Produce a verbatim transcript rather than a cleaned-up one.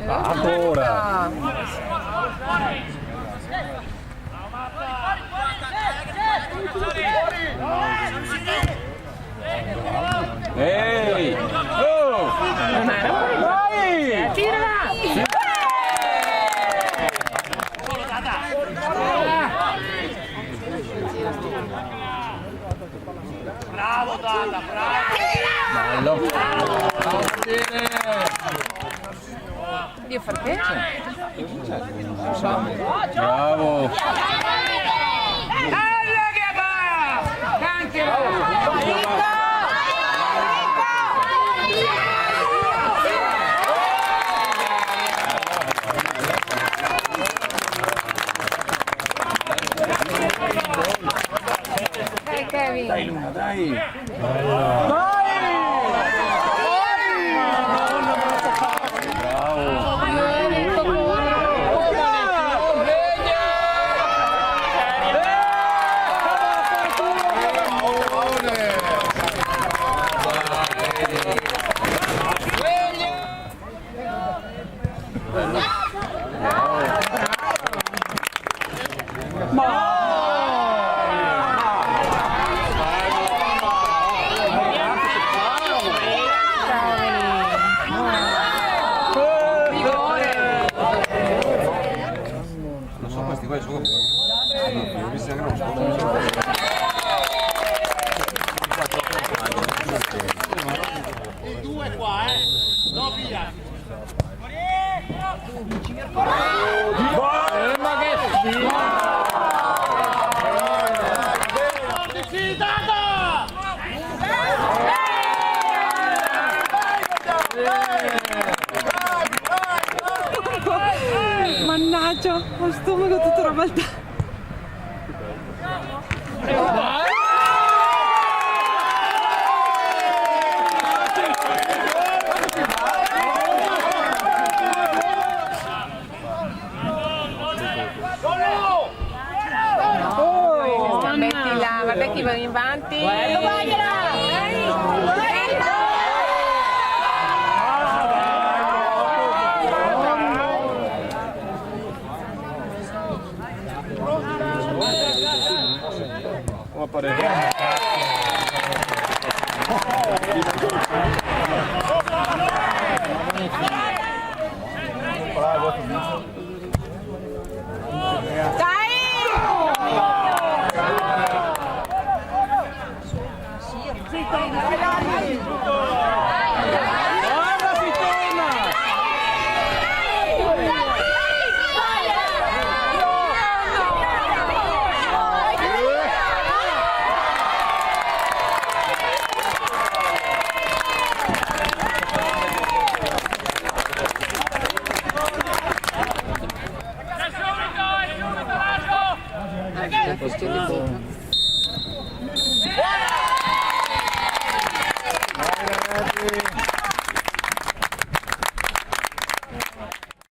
Ancora! Ehi! Oh! Dai! Tira! Bravo, Dada, bravo! Bello! Dio, far che? Bravo! Dai, Kevin. Dai, Luna, dai. Dai! Bravo. Non so questi qua sono. I due qua, eh! No, via! Mannaggia, ho el stomago tuto rabaltà. Smettila, guarda chi va in avanti. Dai!